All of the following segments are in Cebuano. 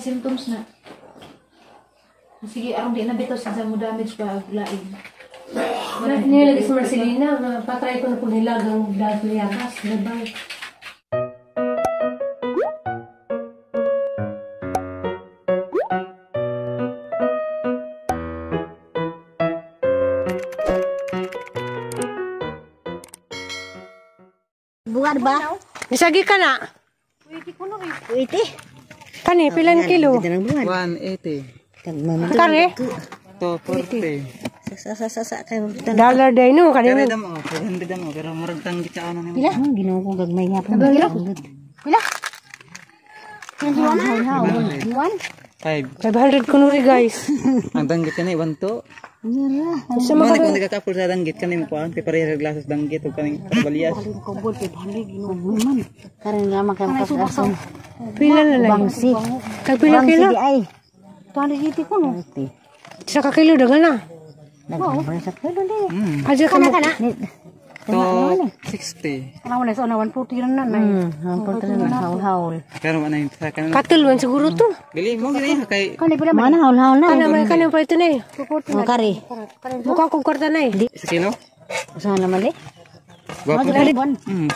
symptoms na. Sige, aron di na bitaw sa mo damage pa og lain. Nilagay sa Marcelina, patry ko na po nila ang dahil liyakas. Goodbye. Buwan ba? Nisagi ka na. Iti. Kani, pilan kilo? 180. Kare? 240. Sa kayo. Dollar day no, kani. Kare mo, 400 mo, pero murag tanggit sa ano nimo. Pila? Ginoo ko gagmay nga po. Pila? Pila? One? 5. 500 kunuri guys. Ang danggit kani 1 2. Sa Mo mga na kung nagakapul sa danggit kani mo kuan kay pareha glasses danggit ug kaning kabaliyas. Kubol 500 Ginoo man. Karon nga makapasok. Pila na lang. Bangsi. Kag pila kilo? Bangsi di ay. 280 ko no. Sa ka kilo dagan na. Nagkaroon sa kilo di. Aja ka mo. 260. Ano na sa 140 na na. 140 na hawl-hawl. Pero wala yung sa kanan. Katulwan siguro to. Gali mo gali kay Kani pila man hawl-hawl na. Kana may kanang pa ito na eh. O kare. Mukha kong kwarta na eh. isa kilo. Usaha naman di. Gwapo.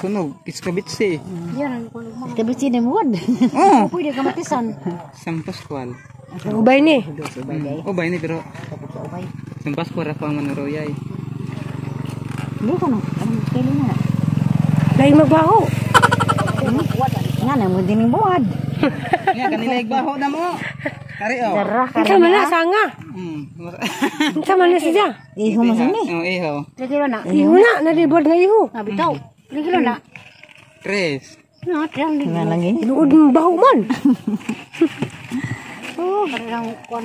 Kuno iskabitsi. Kabitsi ni muwad. Oh, Pwede ka matisan. San Pascual. Ubay ni. Ubay ni pero San Pascual ra ko ang manuroyay. Hindi ko no. Anong kilo na? Lain mabaho. Nga na mo din buwad. Nga kanila igbaho na mo. Kare oh. Dara Unsa man na sanga. Unsa man na siya. Iho mo sini. Oh, iho. Kilo na. Iho na, nadibod nga iho. Bitaw. Kilo na. Tres. Nga lang eh. Tinuod mo baho man.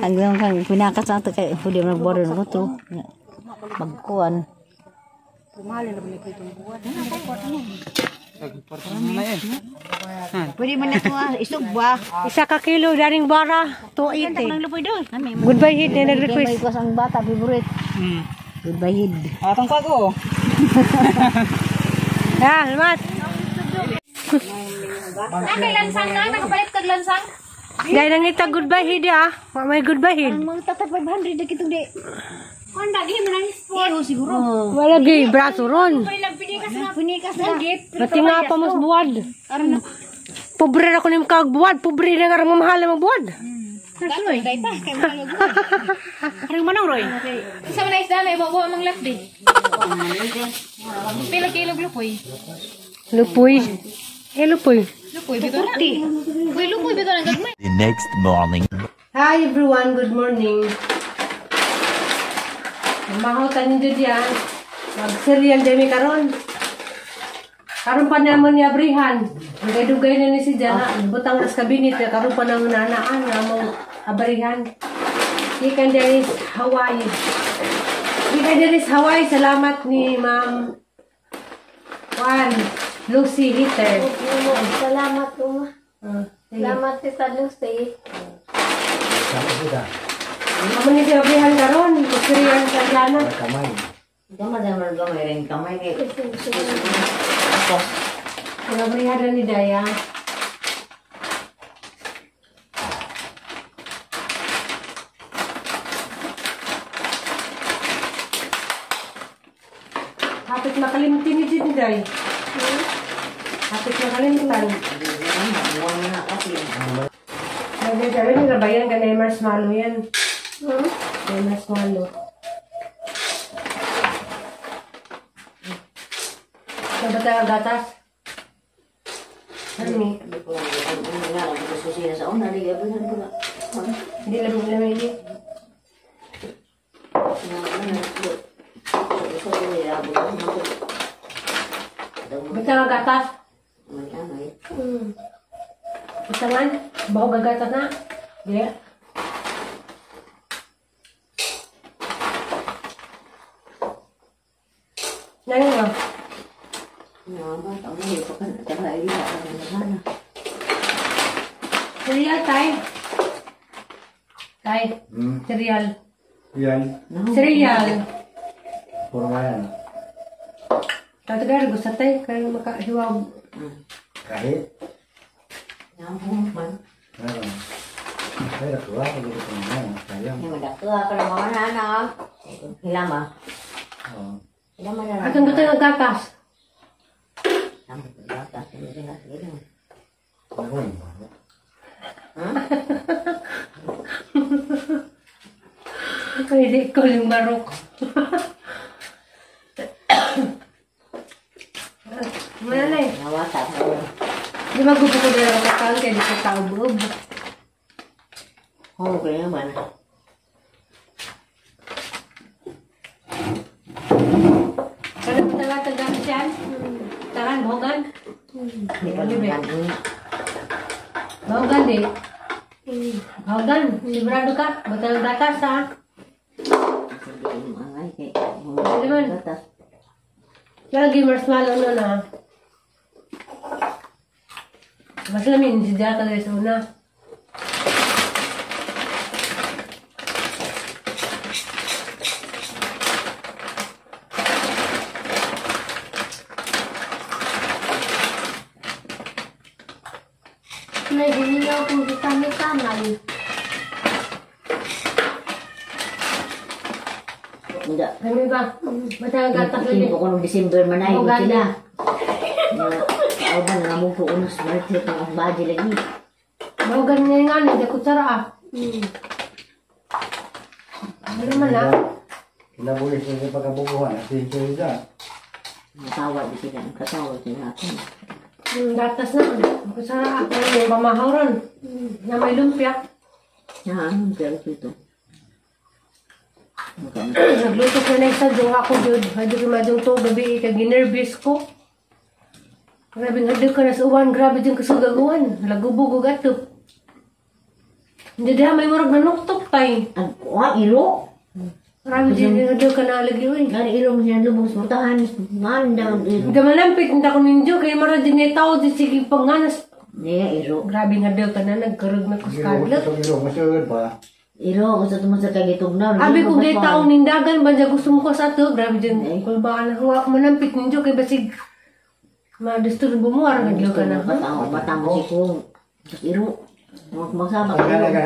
Ang ganun kang pinakas na ito kay huli mo nagborder ko to. Magkuan. Na eh. Pwede man na ito isog ba? Isa ka kilo daring bara, 280. Lupoy doon. Goodbye hit na May nag-request. ko ang bata favorite. Goodbye hid. Atong kago. Ya, salamat. Kay lansang na, nakapalit kag lansang. Gaya nang ita goodbye hid ah. Wa may goodbye hid. Mga tatag 500 na kitong di. Kon dagi mo nang sport. Iho siguro. Wala gay braso ron. Pinikas na. Pati nga pa mas buwad. Pobre ra ko nim kag buwad, pobre na nga ra mamahal na magbuwad. Ganoy kay ta kay mahal og. Parang manong Roy. Sa man isda may bawo mang lakdi. Pila kilo lupoy. Lupoy. Eh lupoy. Lupoy bitaw na. Uy, lupoy bitaw na gagmay. The next morning. Hi everyone, good morning. Mahutan ninyo diyan. Mag-cereal dami karon. Karon pa naman ni abrihan. Dugay-dugay na ni si Jana. Butang nas kabinet na karon pa nang nanaan nga mong abrihan. Ikan diri Hawaii. Ikan diri Hawaii. Salamat ni Ma'am Juan Lucy Hitter. Salamat, Uma. Sige. Salamat, Tita Lucy. Amo ni si abrihan karon. Mag-cereal sa Jana. Gamay gamay gamay rin kamay kay. Pinabrihan na ni Daya. Hapit makalimtin ni Jin, Day. Hapit makalimtan. Nagdadala ni Rabayan ka na yung marshmallow yan. May marshmallow. Sa ba tayo gatas? Ano ni? Hindi lang lamig eh. Ba't nga gatas? Butangan? Bago gagatas na? Di? Nani nga? Cereal, tay. Tay. Cereal. Yan. Cereal. Puro nga yan. Tatagal, gusto tay. Kaya makahiwag. Kahit. Meron. Ay, nakuha ko dito na. Sayang. Yung madakwa ka ng mga anak. Hilama. Oo. Hilama na. Atong gusto ng gatas. Ako yung bago. Ay, di ko yung barok. Wala na eh. Nawata. Di ba gusto ko na lang kakaan kaya di ko taob-ob. Oo, kaya naman. Kano ba talaga gamit yan? Taran, bogan? Hindi pa naman. Bogan di. Bogan, sigurado ka. Bata ng gatas ha. Hindi man. Lagi marshmallow na na. Mas lamin si Jaka sa una. May guniyaw kong gitanay-tanay. Hindi. Ano ba? Bata ng gatas lagi. Hindi ko nung December man ay Bogan. sila. Na kauban nga mo ko unos market ang body lagi. Bogan nga nga, hindi kutsara ah. Ano man ah? Kinabulis na sa pagkabukuhan. At siya. Matawa di sila, katawa sila ako. Gatas na. Kutsara ah. Ano yung pamahaw ron. Na may lumpia. Ya, anong pero ito. Nagluto ko na isa doon ako jud. Hadyo ko madung to gabi kay ginervous ko. Grabe nga ka na sa uwan, grabe din kasugag uwan. Lagubog og ato. Hindi diha may murag nanuktok tay. Ang kuha ilo. Grabe din hadyo ka na lagi oy. Gani ilo mo siya lubong sa mutahan. Man daw. Hindi manampit hindi ako ninjo kay mara din ni tao di sige panganas. Niya ilo. Grabe nga daw ka na nagkarog na Iro, kuskadlot. iro, masugod pa. Ilo gusto mo sa kagitugnaw. Abi ko gay taong nindagan ba gusto mo ko sa ato. Grabe din kulbaan na huwa manampit ninjo kay basig madisturbo mo arang hadlo ka na. Batang batang mo si kung. Tapos iro. Magsama Ang gana ka.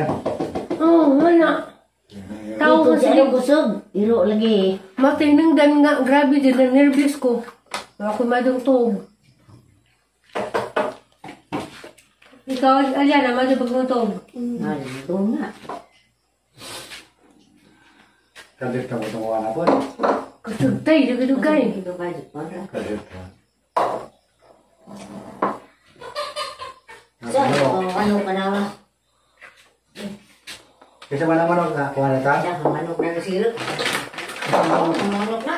Oo, wala. Tao Ito ko si sige. anong kusog. Iro lagi. Matiningdan nga, grabe din, na nervous ko. Ako madong tuog. Ikaw, Aliana, madong pag tuog. Ay, ito nga. Kadir ka mo itong na po. Kusog tayo, dugay-dugay. Ito ka, para. Kadir ka. Sa, ano ka na ba? Kasi man naman ako kuha na ta. Siya, manok na nasirap. Manok na.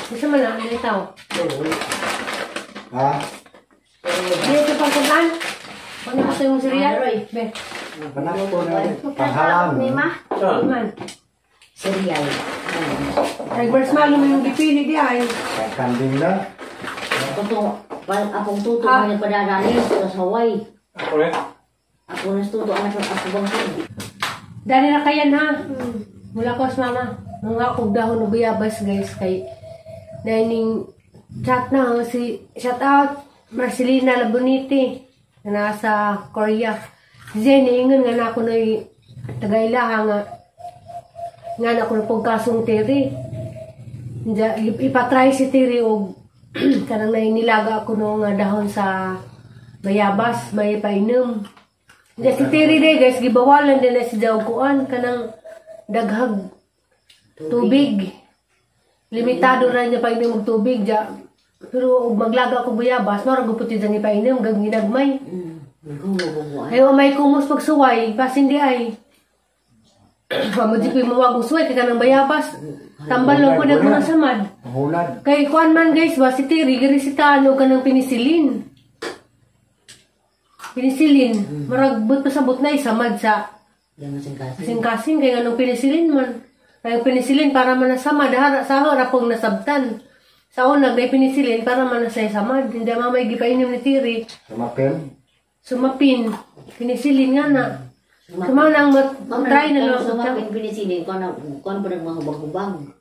Isa man na, hindi tao. Ha? Hindi ito pang kumaan. Ano gusto yung cereal? Be, Panak ko na. Panghalam. Ni ma. man. Cereal. Ay, marshmallow mo yung gipili di ay. Kanding na. Tuto, akong tuto Ah. may nagpadadali sa Hawaii. Ako rin. Ako na tuto anak ng ako bang tuto. Dali na kayan ha. Mula ko sa mama. Mga akong dahon og guyabas guys kay naining chat na oh, si shout out Marcelina Labonite na nasa Korea. Si Jenny ingon nga na ako na'y tagailaha nga nga na ako na pagkasong Terry. Ipatry si Terry og kanang nainilaga ako no nga dahon sa bayabas may painom. Diya si Terry day guys gibawalan din na si daw kuan kanang daghag tubig. Limitado ra niya painom og tubig ja. Pero og maglaga ko bayabas, mara gud puti dyan ipainom gag ginagmay. Ay may kumos pagsuway, basin di ay. Mamo di ko mawag og suway kay kanang bayabas. Tambal lang ko na ko samad. Hulad. Kay kuan man guys, ba si Terry giresitahan og kanang penicillin. Penicillin, marag but pasabot na isamad sa kasing-kasing kay anong penicillin man. Kay penicillin para man nasamad hara sa ra pong nasabtan. Sa una may penicillin para man nasa samad. Hindi mamay gipainom ni Terry. Sumapin. Sumapin. Penicillin nga na. Suma nang try na lang Sa ako. mga pinisilin ko na kuan pa mga hubag-hubag.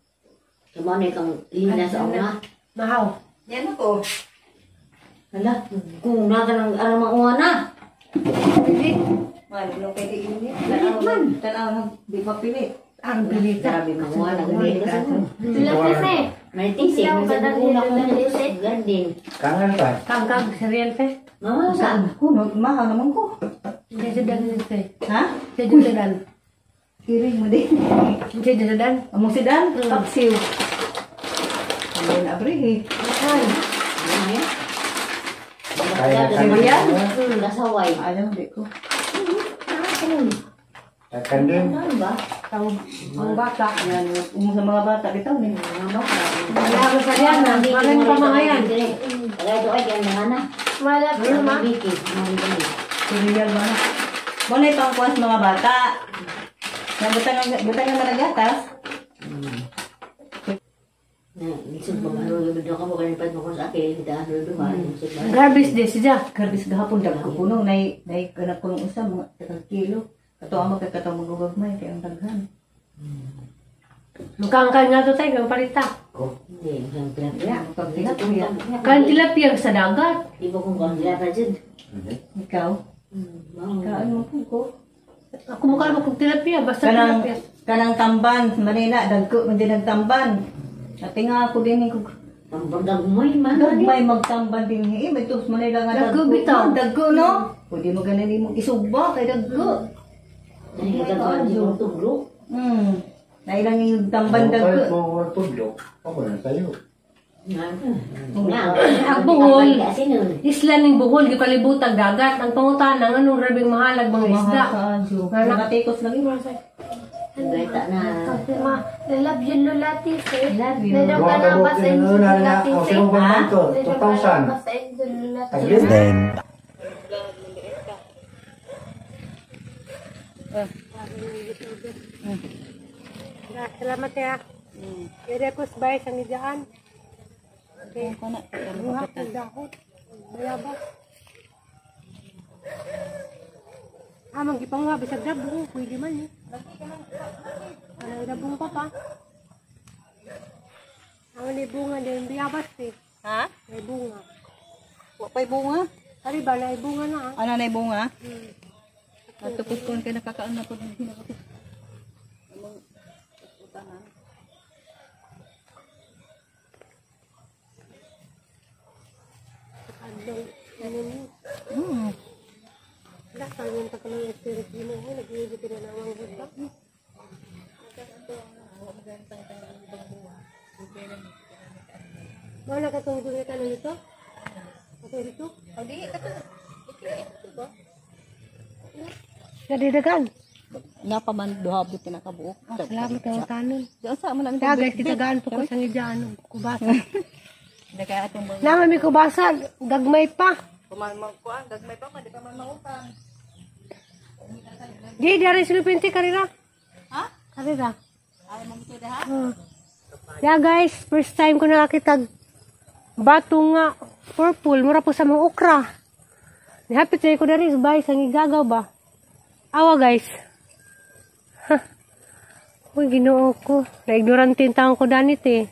Sa mga kang lina sa una. Mahaw. Yan ako. Hala, kung na ka ng ano mga na. Malo kay di init. man. Tanaw di pa pili. Ang pilita. Grabe mga nagdili ka sa. Sila Maritisig, Sila una ko garden. Kangan pa. Kangkang cereal te. Mama sa Kuno, mahal naman ko. Hindi siya dan te. Ha? Siya dan. Kiring mo din. Siya dan. Among sidan, paksiw. Ano na abre eh. Kaya Kaya Kasaway. Ayaw, di ko. Kandin. Ano ba? Ang bata. Yan, umo sa mga bata bitaw ni mga bata. Wala ko sa yan. Magan pa mga yan. Wala ito ay kaya mga na. Wala pa ma. Biki. Cereal ba na? Mo na ipangkuan sa mga bata. Na butang nga managatas. Lisod ba mahalo yung video ka mo kaya pa mo sa akin daan duha. Garbage day siya. Garbis gahapon dagko kuno nay nay kana kuno usa mga tatang kilo. Kato amo kay katong magugagmay kay ang daghan. Mukangkang nga to tayo, kang palita. Hindi, ang tilapia. Pag tilapia. Kan tilapia sa dagat. Di ba kung kang tilapia dyan? Ikaw, kaon mo po ko. Ako mukha mo kung tilapia, basta Kanang tilapia. kanang tamban sa Manila dagko man din ang tamban. Ate nga ako din ko Pambagagmoy man. Gagmay magtamban din eh may tubos Manila nga Dagko bitaw. Man, Dagko no. Pwede mo ganin imong isugba kay dagko. Nahigagawin yung tuglo. Nailang yung tamban dagko. Mo tudlo. Ako na tayo. Ang Bohol. Isla ning Bohol, gipalibutag dagat. Ang pangutana, anong grabing mahalag mga isda. Nakatikos lagi. Gaita na. Ma, I love you Lola Tise. Love you. Dalaw ka na ba sa inyo Lola Tise? Ha? Dalaw ka na 2,000. ba sa inyo Lola Tise? Then. Salamat ya. Pwede ako sa bahay sa nidaan. Okay. Buhak ng dahot. Bayabas. Ah, manggipanguha, bisag dabong. Pwede man eh. Ano, dabong pa pa. Ah, may bunga din. Bayabas eh. Ha? May bunga. Wa pay bunga. Ari ba, na bunga na ah. Ana nay bunga? Natupos ko kay nakakaon na pud. Wala, tawin pa ka ng experience mo. Nag-iibig ka na ng mga ba? Wala ka itong ka na dito? Ako dito? Oh, di ka to. Nadidagan. Napaman duha but kinakabuok. Salamat kayo tanon. Di unsa man lang Kaya guys, kitagaan po ko sa ngidyan. Kubasa. Kaya atong mga Naman may kubasa, gagmay pa. kuan gagmay pa man di pa man mautang. Di, dari silupinti karira. Ha? Karira. Ay mo to ha. Yeah guys, first time ko nakakita bato nga purple, mura po sa mga okra. Nihapit sa'yo ko na rin, bay, sa ngigagaw ba? Awa guys. Ha. Uy, ginoo ko. Na-ignorante yung taong ko danit eh.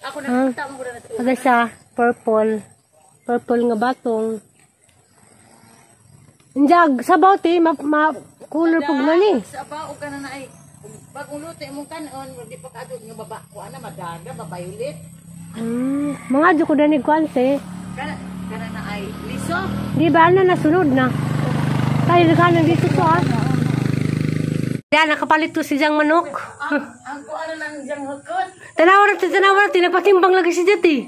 Ako nakita mo na ito. Aga siya, purple. Purple nga batong. Injag, sabaw ti, ma color pug man eh. Sa ba o ka na ay bagong luto imong kanon, di pa kaadto nga baba ko ana madaga, mabayulit. Mga adyo ko danig kuante. Kana kana na ay liso. Di ba na nasunod na? Tayo nagkanan dito to ah. Yan, nakapalit to si Jang Manok. Ang ko ano nang jang hukot. Tanawa na, tanawa na, tinapatimbang lagi si Jati.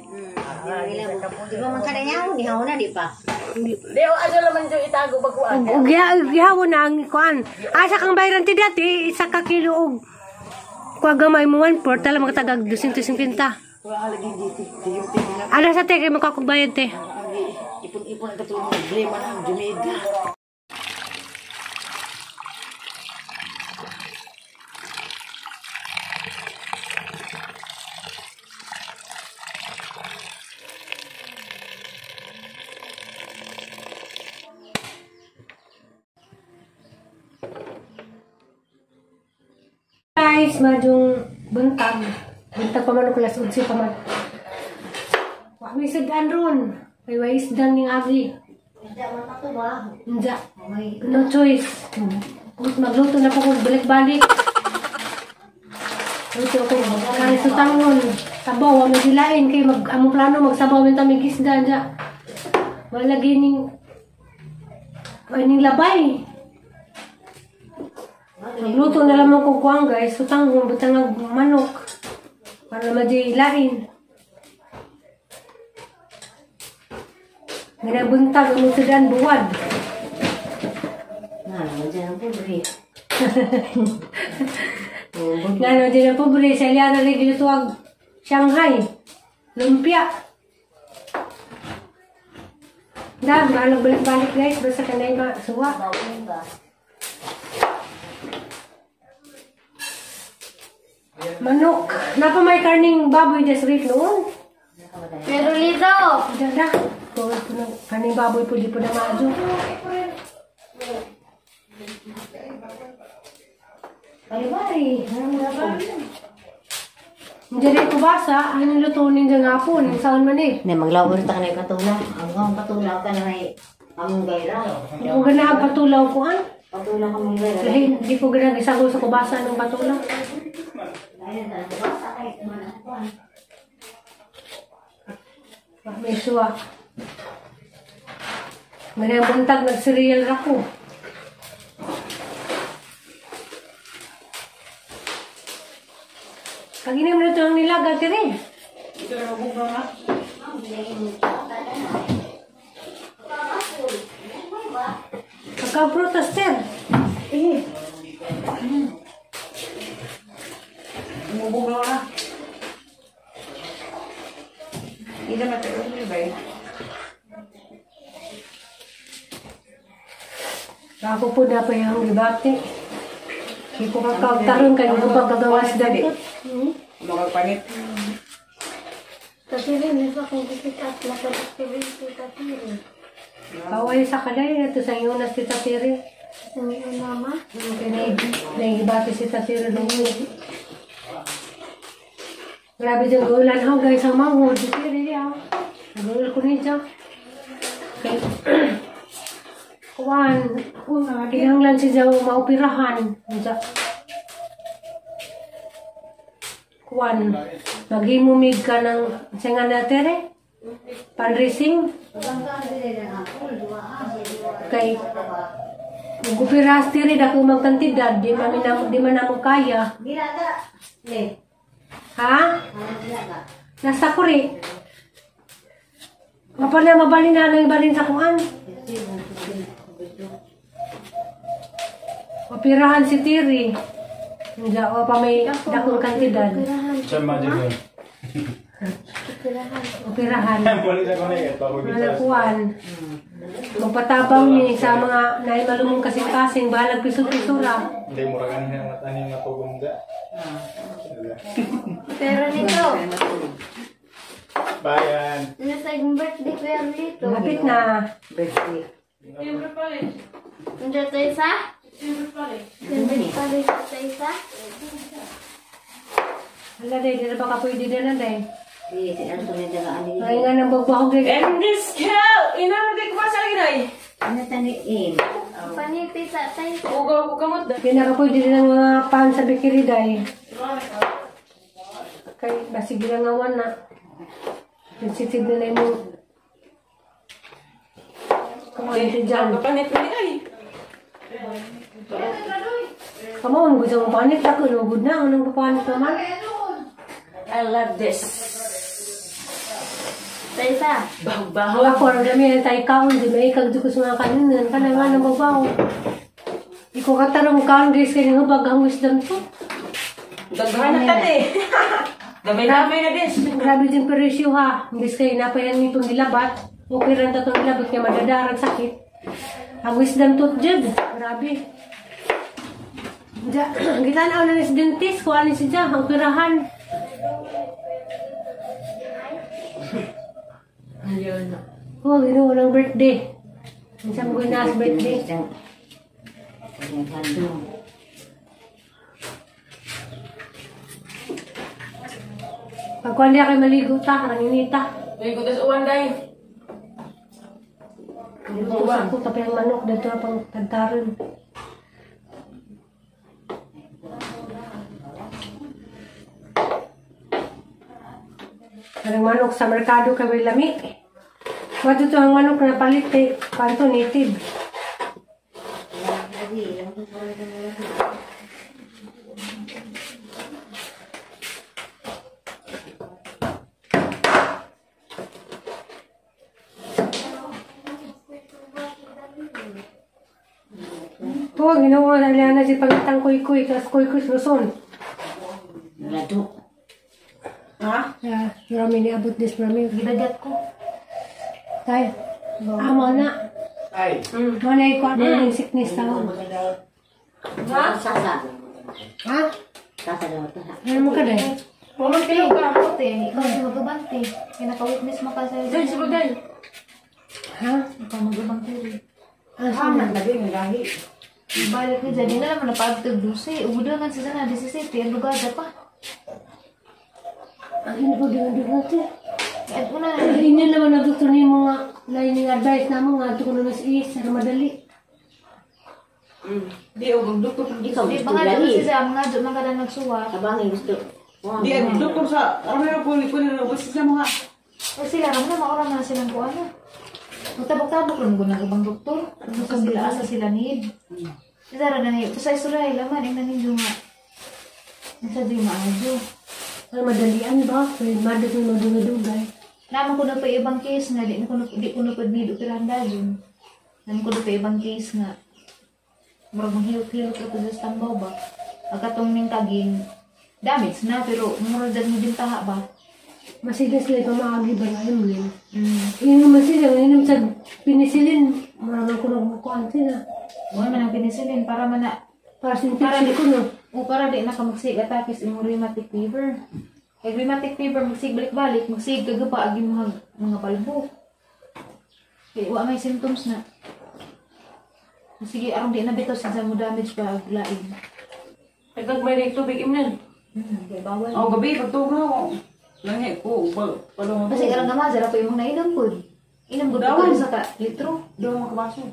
Di ba man kada niya, nihaw na di pa. Di o ano laman jang itago baguan. Ug gihawo na ang kuan. Asa kang bayran ti dati, isa ka kilo og kuha gamay mo 1/4 tala magtagag 250. Ano sa te kay makakugbayad te? Ipon-ipon ang katulong problema na ang jumida. Guys, madyong buntag. Buntag pa man ako las 11 pa man. Wa mi sudan ron. May way isdan ning agi. Nja. No choice. Magluto na po kung balik-balik. Luto ko. Kaya sa tangon. Sabaw, may dilain. Kaya among plano, magsabaw yung tamig isda. Nja. Wala gining labay. Magluto na lamang ko kuwang guys. So tangon, butang ang manok. Para madilain. Ginabuntag ang sudan buwad. Nga, dyan ang pobre. Nga, dyan ang pobre. Sa Eliana rin gilutuag Shanghai. Lumpia. Da, mahalog balik-balik guys. Basta ka na yung masuwa. Manok. Napa may karning baboy des rate noon. Pero lito. Da, da. Karning baboy po di po na maadyo. Bari-bari. Hindi rin ko basa. Anong luto ninyo nga po? Saan man eh? Hindi, maglawin ta ka na yung patula. Ang patulaw ka na may kamunggay ra. Hindi ko ganahag patulaw ko an. Patulaw kamunggay ra. Dahil hindi ko ganahag isago sa kubasa ng patulaw. May suwa. Ganyan buntag, nag-cereal ra ko. Kaginim na ito ang nilaga, tiri. Ito na mabugba nga. Pagka-prutas, sir. Eh. Mabugba nga. Ito na ito. Ako po na pa yung gibati. Hindi ko kakagtaron kayo ng pagkagawas dali. Magpapanit. Kasi rin, isa kong gipikat na pag-activity tatiri. Kaway sa kalay na ito sa iyo na si Tatiri. Ang mama. Kaya naigibati si Tatiri doon. Grabe dyan gulan ha guys, ang manghod. Si Tiri ya. Nagulal ko niya. Okay. Kuan, kinahanglan si Jaw maoperahan. Kuan, maghimumig ka ng siya nga na tere? Fundraising? Kay, magupirahan tiri, dako magkantidad, di man namo kaya. Ha? Nasa kuri. Mapa na mabalin na nang ibalin sa kuan. Operahan si Tiri. Hindi ako pa may dakong kantidad. Operahan. Malakuan. Magpatabang ni sa mga naimalumong kasing-kasing, bahalag piso-pisura. Hindi, mura ka niya ang matugong da. Pero nito. Bayan. Nasa birthday ko yan dito. Lapit na. Birthday. Nandiyan tayo sa? Nandiyan tayo sa? Hala, day. Di na baka pwede na na, day. Ay, nga nang bagbahog. And this girl! Inaragay ko ba sa lagi, day? Ano taniin? Paniti sa tayo. Ugaw ko kamot, day. Di na ka pwede na ng mga pan sa bikiri, day. Kay, basig ginangawan na. Sensitive na na yung kumain dyan. Kapanit na ay. Come on, gusto mong panit ako. Lugod na. Anong papanit naman? I love this. Tayo. Baho-baho. Ako, ang dami na tayo kaon. Di may ikag ko sa mga kanin. Ka na nga ng babaw. Di ko katarong kaon, guys. Kaya nga bagang wisdom to. Daghan na tali. Damay-damay na this. Grabe din presyo ha. Imbis kayo napayan nitong gilabat. Okay rin tatong gilabat kaya madadarang sakit. Ang wisdom tooth jud. Grabe. Gitanaw na ni si dentist. Kuha ni si Ja. Ang pirahan. Ayun. Oh, ginawa ng birthday. Minsan mo ginas birthday. Pagkuhan niya kay maligo ta, karanginita. Maligo tas uwan day. Luto sa ako tapos ang manok dito pang tagtaron. Ang manok sa merkado kay lami. Wato to ang manok na palit kay kanto native. Tuwag ginawa na liana si pangitang kuy-kuy tas kuy-kuy Luzon. Lado. Ha? Yeah, marami niabot this marami. Gidagat ko. Tay. Amo na. Ay. Mo na ikuha ko ng sickness tao. Ha? Sasa. Ha? Sasa daw to. Ano mo ka dahil? Walang kilo ka ako, te. Ikaw si magabante. Kaya naka-witness mo ka sa Ha? Ikaw magabante rin. Ah, sige. Balik ni dyan. Di na naman napagtag duse. Ubudo nga sa sana. 17. Ang lugada pa. Ang hindi ko dinudog natin. At una, Inyo naman ang doktor ni mga lain yung advice na mo nga ito ko naman sa is, sir, madali. Di og doktor sa Ikaw di gusto ba nga lagi. si Sam nga dyan mga na nagsuwat. Kabangin gusto. Di ang doktor sa ano na ko ni na sa mga O sila ram na maura na silang kuan na. Magtabok-tabok lang ko ng ibang doktor. Ano sa sila asa sila need. Sila ra na ni sa Israel man ing naninyo nga. Nasa di maadyo. Ay, madalian ba? Kaya madali mo madugay. Naman ko na pa ibang case nga di na ko na di ko na pud need operahan dayon. Naman ko na pa ibang case nga. Murag manghilot-hilot ra ko sa tambaw ba. Agkatong ning kaging damage na pero murag dyan mo din taha ba. Masila sila pamaagi ba na yun? Yun naman sila, yun sa penicillin, maraming ko nagmukuan sila. Wala man ang penicillin para man na Para sa infection ko, no? O para di na ka magsig atake sa imong rheumatic fever. Kay rheumatic fever magsig balik-balik, magsig kagaba ag imong mga palbo. Kay wa may symptoms na. Sige, aron di na bitaw sa mo damage pa ag lain. Nagag may tubig imnan. Kay bawal. Oh, gabi pagtulog na ako. Langhi ko palong Kasi karang gama jara pa imong nainom pud. Inom gud ka sa ka litro. Duha mga kabaso.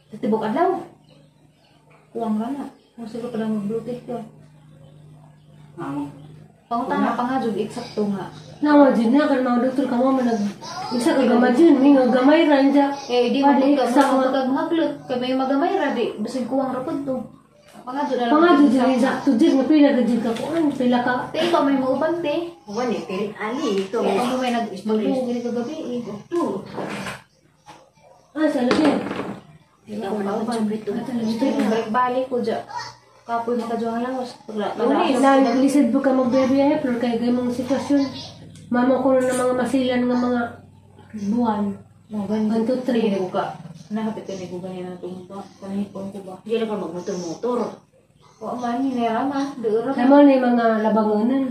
Sa tibok adlaw. Kuwang ra na. Kung siguro pa lang mag-blue ka. Amo. Pangutana pa nga jud eksakto nga. Nawa dyan na, kaya mga doktor ka mo, manag... Isa ka gamay dyan, may nga gamay ran dyan. Eh, di mo Pwede, ka sa mo kag maglot kay may magamay ra di bisag kuwang ra pud to. Pangadyo na lang. Pangadyo dyan, sakto dyan, nga pila ka dyan ka kuan, pila ka... Te, ikaw may mauban te. Wala eh, pero ali ito. Ikaw mo may nag-magluho gani kagabi eh. Ito. Ah, sa lagi. Ikaw man ang ito. Balik-balik ko dyan. Kapoy makajuang lawas. Naglisod po ka magbiyahe, pero kay gay mong sitwasyon. Mama ko na ng mga masilan nga mga buwan. 1, 2, 3. Nahapit ka ni Gugan na tumba. Kanipon ko ba? Hindi na ka magmotor-motor. Oo man, hinayama. Doon. Tama na yung mga labangonan.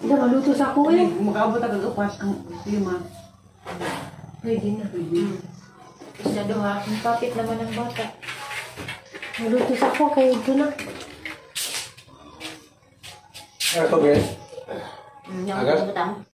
Hindi, maluto sa ako eh. Makaabot ang kagapas ang lima. Pwede na. Isa duha. Ang kapit naman ng bata. Maluto sa ako, kaya ito na. Ano to, guys? Agas?